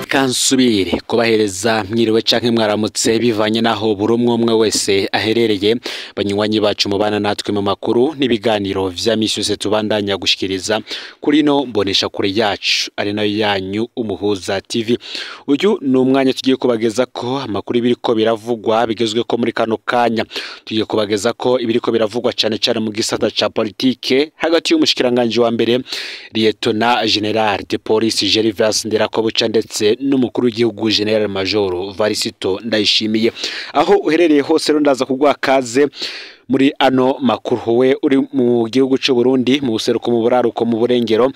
Reka nsubire kubahereza mwiriwe canke mwaramutse bivanye naho buri umwe umwe wese aherereye. Banywanyi bacu mubana natwe mu makuru n'ibiganiro vya misi yose tubandanya gushikiriza kuri no mbonesha kure yacu ari nayo yanyu Umuhuza TV. Uyu ni umwanya tugiye kubageza ko amakuru ibiriko biravugwa bigezwe ko muri kano kanya. Tugiye kubageza ko ibiriko biravugwa cane cane mu gisata ca politike hagati y'umushikiranganje wa mbere Lieutenant General de Police Gervais Ndirakobuca ndetse n'umukuru w'igihugu General Major Varisito Ndayishimiye. Aho uherereye hose rero ndaza kuguha kaze muri ano makuru. We uri mu gihugu c'u Burundi, mu buseruko, mu buraruko, mu burengero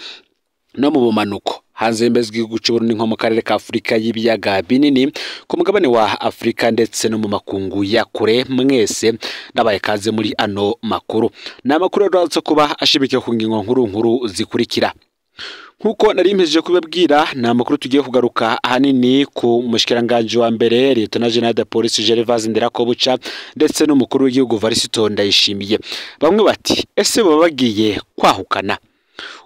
no mu bumanuko, hanze y'imbibe z'igihugu c'u Burundi nko mu karere ka Afurika y'ibiyaga binini, ku mugabane wa Afurika ndetse no mu makungu ya kure, mwese ndabaye kaze muri ano makuru. Ni amakuru rero aza kuba ashimikiye ku ngingo nkuru nkuru zikurikira. Nkuko nari mpejeje kubabwira, ni amakuru tugiye kugaruka ahanini ku mushikiranganje wa mbere Lieutenant General de Police Gervais Ndirakobuca ndetse n'umukuru w'igihugu Varisito Ndayishimiye. Bamwe bati ese baba bagiye kwahukana?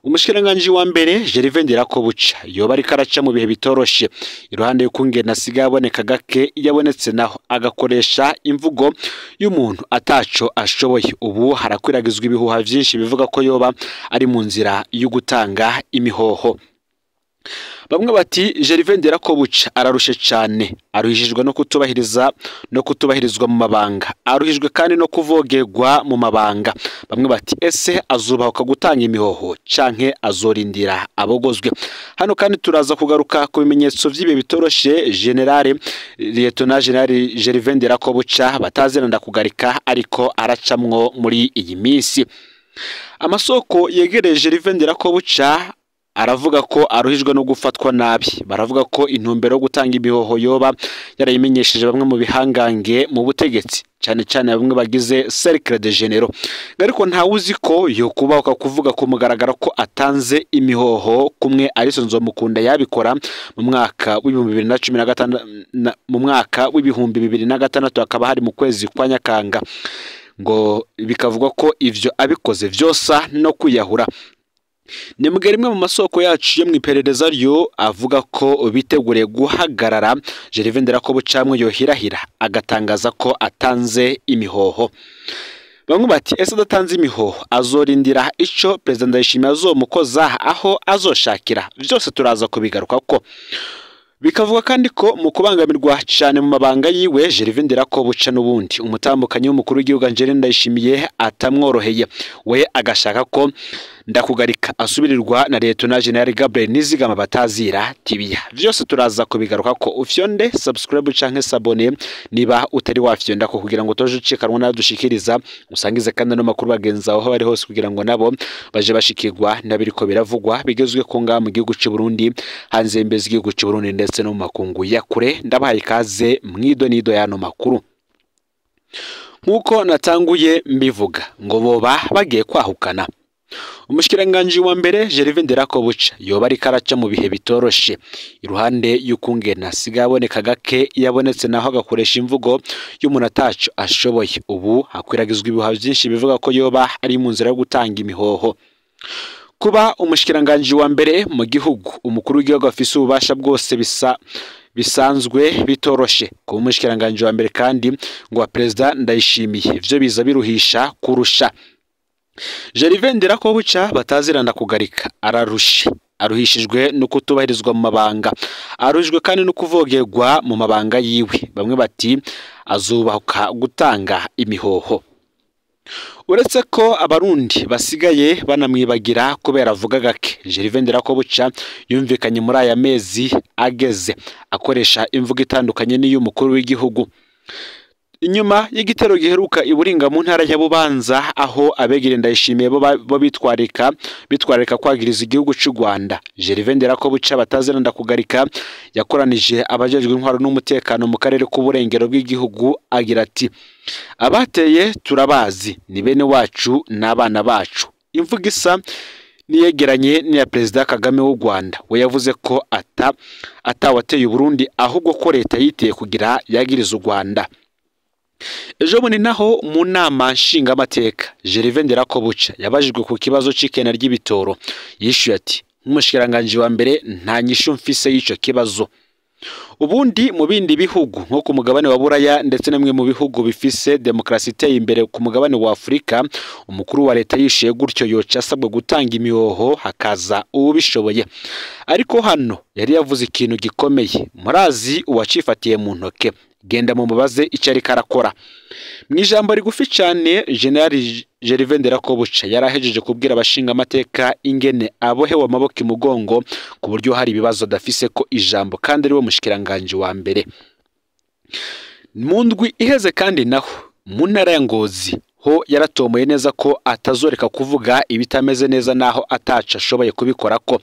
Umushikiranganje wa mbere Gervais Ndirakobuca yoba ariko araca mu bihe bitoroshe, iruhande y'ukungene asigaye aboneka gake, yabonetse naho agakoresha imvugo y'umuntu ataco ashoboye. Ubu harakwiragizwa ibihuha vyinshi bivuga ko yoba ari mu nzira yo gutanga imihoho. Bamwe bati Gervais Ndirakobuca ararushe cane, aruhijwe no kutubahiriza no kutubahirizwa mu mabanga, aruhijwe kandi no kuvogerwa mu mabanga. Bamwe bati ese azubahuka gutanga imihoho canke azorindira abogozwe? Hano kandi turaza kugaruka ku bimenyetso vy'ibihe bitoroshe General Lieutenant General Gervais Ndirakobuca bataziranda kugarika ariko aracamwo muri iyi minsi. Amasoko yegereje Gervais Ndirakobuca aravuga ko aruhijwe no gufatwa nabi. Baravuga ko intumbero yo gutanga imihoho yoba yarayimenyesheje bamwe mu bihangange mu butegetsi, cane cane bamwe bagize cercle de généraux. Ariko ntawuzi ko yo kubahuka kuvuga ku mugaragaro ko atanze imihoho kumwe Alice Nzomukunda yabikora mu mwaka w'2015, mu mwaka w'2006, hakaba hari mu kwezi kwa Nyakanga. Ngo bikavugwa ko ivyo abikoze vyosa no kwiyahura. Ni mugihe rimwe mu masoko yacu yo mw'iperereza ryo avuga ko biteguriye guhagarara Gervais Ndirakobuca yohirahira agatangaza ko atanze imihoho. Bamwe bati ese adatanze imihoho azorindira ico Perezida Ndayishimiye azomukoza aho azoshakira? Vyose turaza kubigaruka ko. Bikavuga kandi ko mu kubangamirwa cane mu mabanga yiwe Gervais Ndirakobuca n'ubundi umutambukanyi w'umukuru w'igihugu Angeline Ndayishimiye atamworoheye, we agashaka ko Ndakugarika asubirirwa na Lieutenant General Gabriel Nizigama batazira Tibiya. Vyose turaza kubigaruka ko. Ufyonde subscribe canke s'abonner niba utari wafyonda ko kugira ngo toje ucikanwa nadushikiriza, usangize kandi no makuru bagenza aho bari hose kugira ngo nabo baje bashikirwa nabiriko biravugwa bigezwe ko ngaha mu gihugu c'u Burundi, hanze y'imbibe z'igihugu c'u Burundi ndetse no mu makungu ya kure. Ndabahaye ikaze mwido nido y'ano makuru. Nkuko natanguye mbivuga ngo boba bagiye kwahukana. Umushikiranganje wa mbere Gervais Ndirakobuca yoba ariko araca mu bihe bitoroshe, iruhande y'ukungene asigaye aboneka gake, yabonetse naho agakoresha imvugo y'umuntu ataco ashoboye. Ubu hakwiragizwa ibihuha vyinshi bivuga ko yoba ari mu nzira yo gutanga imihoho. Kuba umushikiranganje wa mbere mu gihugu, umukuru w'igihugu afise ububasha bwose bisa bisanzwe bitoroshe. Kuba umushikiranganje wa mbere kandi ngo wa Perezida Ndayishimiye ivyo biza biruhisha kurusha. Gervais Ndirakobuca bataziranda kugarika ararushe, aruhishijwe no kutubahirizwa mu mabanga, aruhijwe kandi no kuvogerwa mu mabanga yiwe. Bamwe bati azubahuka gutanga imihoho. Uretse ko abarundi basigaye banamwibagira kubera avuga gake, Gervais Ndirakobuca yumvikanye muri aya mezi ageze akoresha imvugo itandukanye n'iy'umukuru w'igihugu. Inyuma y'igitero giheruka iburinga mu ntara ya Bubanza, aho abegere Ndayishimiye bo bitwararika kwagiriza igihugu c'u Rwanda, Gervais Ndirakobuca bataziranda kugarika yakoranije abajejwe intwaro n'umutekano mu karere k'uburengero bw'igihugu agira ati abateye turabazi, ni bene wacu n'abana bacu. Imvugo isa niyegeranye n'iya Perezida Kagame w'u Rwanda, we yavuze ko atawateye Burundi ahubwo ko leta yiteye kugira yagiriza u Rwanda. Ejo bundi naho mu nama nshingamateka Gervais Ndirakobuca yabajijwe ku kibazo c'ikena ry'ibitoro, yishuye ati nk'umushikiranganje wa mbere nta nyishu mfise y'ico kibazo. Ubundi mu bindi bihugu nko ku mugabane wa Buraya ndetse namwe mu bihugu bifise demokarasi iteye imbere ku mugabane wa Afurika, umukuru wa leta yishuye gutyo yoca asabwa gutanga imihoho hakaza uwubishoboye. Ariko hano yari yavuze ikintu gikomeye, murazi uwacifatiye mu ntoke, genda mumubaze icyo ariko arakora. Mu ijambo rigufi cyane General Gervais Nderakobuca yarahejeje kubwira abashinga amateka ingene abohewe amaboko imugongo ku buryo hari ibibazo adafise ko ijambo kandi ariwe mushikiranganje wa mbere. Mu ndwi iheze kandi naho mu ntara ya Ngozi ho yaratomoye neza ko atazoreka kuvuga ibitameze neza naho ataca ashoboye kubikora ko.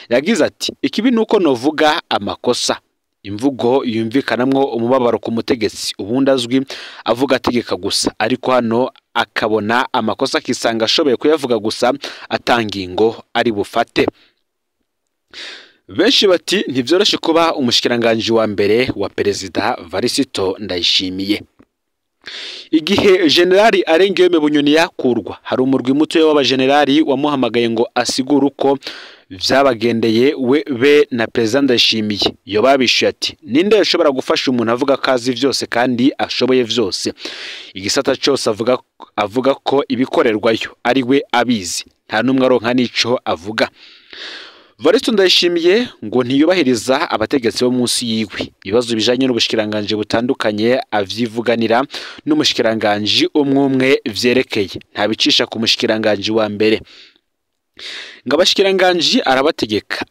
Yagize ati ikibi nuko novuga amakosa, imvugo yumvikanamwo umubabaro ku mutegetsi ubundi azwi avuga ategeka gusa, ariko hano akabona amakosa akisanga ashoboye kuyavuga gusa atangingo ari bufate. Benshi bati ntivyoroshe kuba umushikiranganje wa mbere wa Perezida Varisito Ndayishimiye. Igihe Generali Arengiyome Bunyoni yakurwa, hari umurwi muto w'abagenerali wamuhamagaye ngo asigure uko vyabagendeye we be na Perezida Ndayishimiye. Iyo babishuye ati ninde yashobora gufasha umuntu avuga ko azi vyose kandi ashoboye vyose? Igisata cose avuga ko ibikorerwayo ari we abizi, nta numwe aronka nico avuga. Varisito Ndayishimiye ngo ntiyubahiriza abategetsi bo munsi yiwe. Ibibazo bijanye n'ubushikiranganje butandukanye avyivuganira n'umushikiranganje umwe umwe vyerekeye, ntabicisha ku mushikiranganje wa mbere. Ngo abashikiranganje arabategeka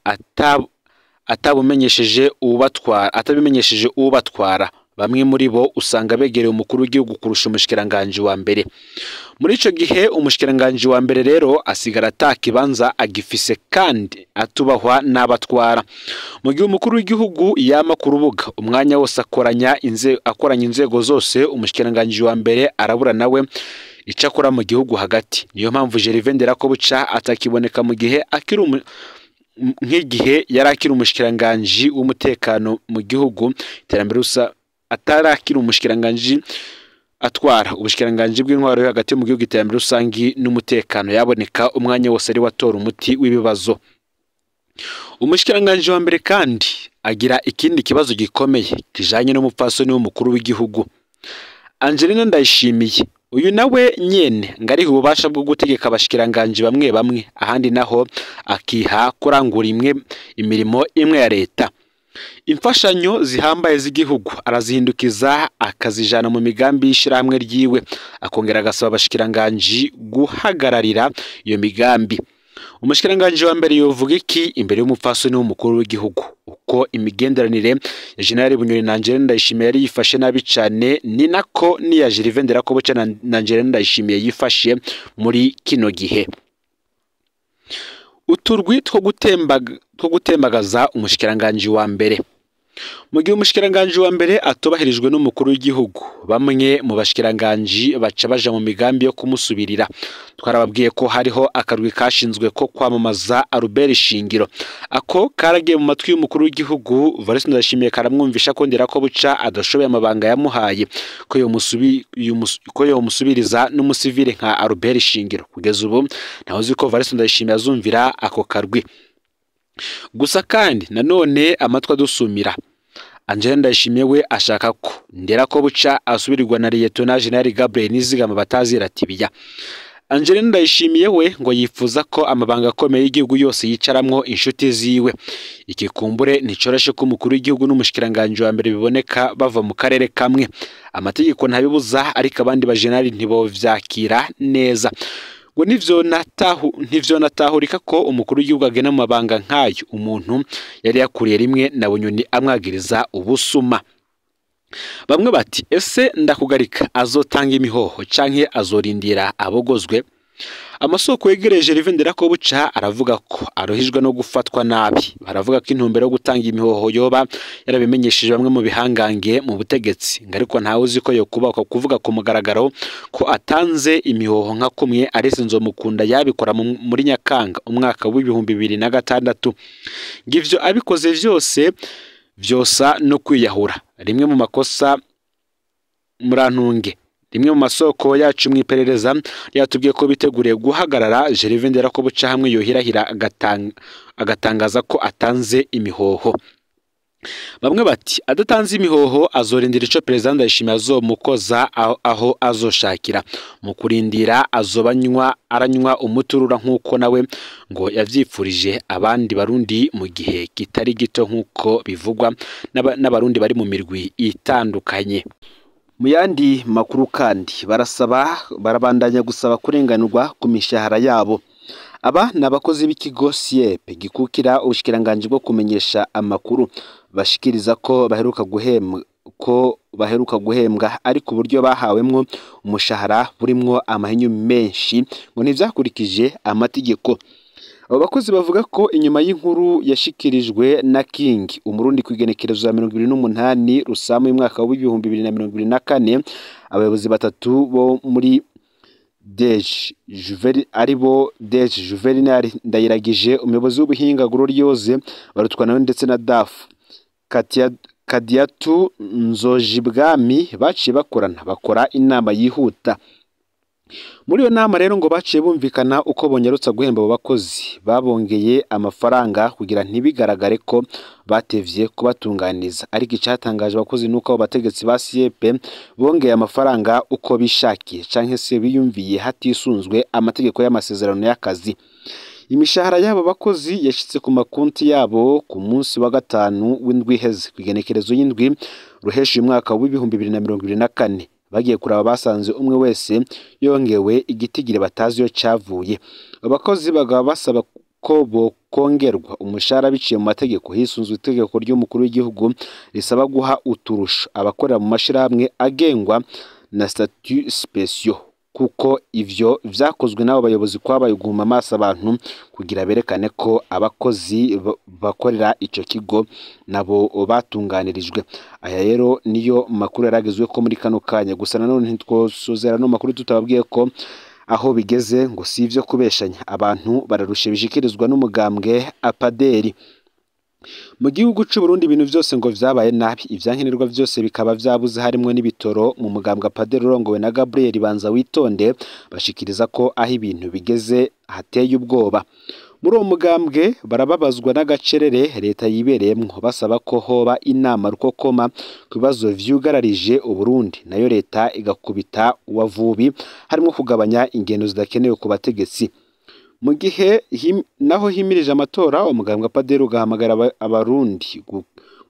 atabumenyesheje ubatwara, atabimenyesheje ubatwara. Bamwe muri bo usanga begereye umukuru w'igihugu kurusha umushikiranganje wa mbere. Muri ico gihe umushikiranganje wa mbere rero asigara atakibanza agifise kandi atubahwa n'abatwara. Mu gihe umukuru w'igihugu yama ku rubuga umwanya wose akoranya inzego zose, umushikiranganje wa mbere arabura nawe ico akora mu gihugu hagati. Niyo mpamvu Gervais Nderakobuca atakiboneka mu gihe akiri nk'igihe yari akiri umushikiranganje w'umutekano mu gihugu, iterambere rusa atarakira umushikiranganje atwara ubushikiranganje bw'intwaro yo hagati mu gihugu, iterambere rusangi n'umutekano, yaboneka umwanya wose ari watora umuti w'ibibazo. Umushikiranganje wa mbere kandi agira ikindi kibazo gikomeye kijanye n'umupfasoni w'umukuru w'igihugu Angelina Ndayishimiye. Uyu nawe nyene ngariho ububasha bwo gutegeka abashikiranganje bamwe bamwe, ahandi naho akiha kurangura imwe imirimo imwe ya leta. Imfashanyo zihambaye z'igihugu arazihindukiza akazijana mu migambi y'ishirahamwe ryiwe, akongera agasaba abashikiranganje guhagararira iyo migambi. Umushikiranganje wa mbere yovuga iki imbere y'umupfasoni w'umukuru w'igihugu? Uko imigenderanire ya General Bunyoni na Angelina Ndayishimiye yari yifashe nabi cane, ni nako niya Gervais Nderakobuca na Angelina Ndayishimiye yifashe muri kino gihe. Uturwi two gutembagaza umushikiranganje wa mbere. Mu gihe umushikiranganje wa mbere atubahirijwe n'umukuru w'igihugu, bamwe mu bashikiranganje baca baja mu migambi yo kumusubirira. Twarababwiye ko hariho akarwi kashinzwe ko kwamamaza Albert Shingiro. Ako karagiye mu matwi y'umukuru w'igihugu Varisito Ndayishimiye karamwumvisha ko Nderakobuca adashoboye amabanga yamuhaye, ko yomusubiriza n'umusivile nka Albert Shingiro. Kugeza ubu ntawe uzi ko Varisito Ndayishimiye azumvira ako karwi. Gusa kandi nanone amatwi adusumira, Angelina Ndayishimiye we ashaka ko Nderakobuca asubirirwa na Lieutenant General Gabriel Nizigama batazira tibiya. Angelina Ndayishimiye we ngo yifuza ko amabanga akomeye y'igihugu yose yicaramwo inshuti ziwe. Ikikumbure nticoroshe ko umukuru w'igihugu n'umushikiranganje wa mbere biboneka bava mu karere kamwe. Amategeko ntabibuza, ariko abandi bajenerali ntibovyakira neza. Ngo ntivyo natahurika ko umukuru w'igihugu agena mu mabanga nkayo umuntu yari yakuriye rimwe na Bunyoni amwagiriza ubusuma. Bamwe bati ese Ndakugarika azotanga imihoho canke azorindira abogozwe? Amasoko yegereje Gervais Nderakobuca aravuga ko arohijwe no gufatwa nabi. Baravuga ko intumbero yo gutanga imihoho yoba yarabimenyesheje bamwe mu bihangange mu butegetsi, ariko ntawe uzi ko yo kubakwa kuvuga ku mugaragaro ko atanze imihoho nka kumwe Alice Nzomukunda yabikora muri Nyakanga umwaka w'2006. Ngivyo abikoze vyose vyosa no kwiyahura. Rimwe mu makosa murantunge, rimwe mu masoko yacu mwiperereza yatubwiye ko biteguriye guhagarara Gervais Nderakobuca hamwe yohirahira agatangaza ko atanze imihoho. Bamwe bati adatanze imihoho azorindira ico President Ndayishimiye azomukoza aho azoshakira, mu kurindira azobanywa aranywa umuturura nk'uko nawe ngo yavyipfurije abandi barundi mu gihe kitari gito, nk'uko bivugwa n'abarundi bari mu mirwi itandukanye. Mu yandi makuru kandi barasaba, barabandanya gusaba kurenganurwa ku mishahara yabo. Aba ni abakozi b'ikigo SIEP gikukira ubushikiranganji bwo kumenyesha amakuru, bashikiriza ko baheruka guhembwa ariko uburyo bahawemwo umushahara burimwo amahinyu menshi ngo ntivyakurikije amategeko. Abo bakozi bavuga ko inyuma y'inkuru yashikirijwe na King Umurundi kw'igenekerezo ya 28 Rusamu y'umwaka w'2024, abayobozi batatu bo muri Deje Juvenal aribo Deje Juvenal Ndayiragije, umuyobozi w'ubuhinga Gloriose Barutwanawe ndetse na DAF Kadiatu Nzojibwami baciye bakorana bakora inama yihuta. Muri iyo nama rero ngo baciye bumvikana uko bonyarutsa guhemba abo bakozi, babongeye amafaranga kugira ntibigaragare ko batevye kubatunganiza. Ariko icatangaje abakozi nuko abo bategetsi ba SIEP bongeye amafaranga uko bishakiye canke se biyumviye hatisunzwe amategeko y'amasezerano y'akazi. Imishahara y'abo bakozi yashitse ku makonti yabo ku munsi wa gatanu w'indwi iheze kw'igenekerezo y'indwi ruheshi umwaka w'2024. Bagiye kuraba basanze umwe wese yongewe igitigire batazi yo cavuye. Abakozi bagaba basaba ko bokongerwa umushahara biciye mu mategeko hisunzwe itegeko ry'umukuru w'igihugu risaba guha uturusho abakorera mu mashirahamwe agengwa na statut spéciaux, kuko ivyo vyakozwe n'abo bayobozi kwabaye guhuma amaso abantu kugira berekane ko abakozi bakorera ico kigo nabo batunganirijwe. Aya rero niyo makuru yaragezwe ko muri kano kanya. Gusa nanone ntitwosozera no makuru tutababwiye ko aho bigeze ngo si ivyo kubeshanya, abantu bararusha bishikirizwa n'umugambwe Apaderi. Mu gihugu c'u Burundi ibintu vyose ngo vyabaye nabi, ivyankenerwa vyose bikaba vyabuze harimwo n'ibitoro. Mu mugambwe Apaderi urongowe na Gabriel Banza Witonde bashikiriza ko aho ibintu bigeze hateye ubwoba. Muri uwo mugambwe barababazwa n'agacerere leta yibereyemwo, basaba ko hoba inama rukokoma ku bibazo vyugararije Uburundi, nayo leta igakubita uwavubi harimwo kugabanya ingendo zidakenewe ku bategetsi. Mu gihe naho himirije amatora, umugambwe Apaderi ugahamagara abarundi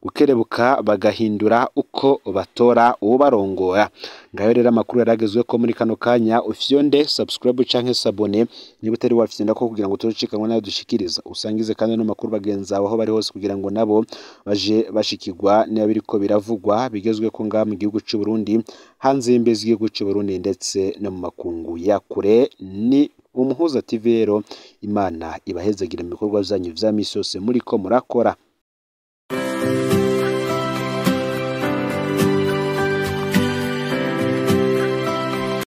gukerebuka bagahindura uko batora uwo barongora. Ngayo rero amakuru yaragezwe ko muri kano kanya. Ufyonde subscribe canke s'abonner niba utari wafyonda ko kugira ngo utocikanwe nayo dushikiriza, usangize kandi no makuru bagenzi aho bari hose kugira ngo nabo baje bashikirwa niba biriko biravugwa bigezwe ko ngaha mu gihugu c'u Burundi, hanze y'imbizi z'igihugu c'u Burundi ndetse no mu makungu ya kure. Ni Umuhuza TV rero, Imana ibahezagire mu bikorwa vyanyu vya misi yose muriko murakora.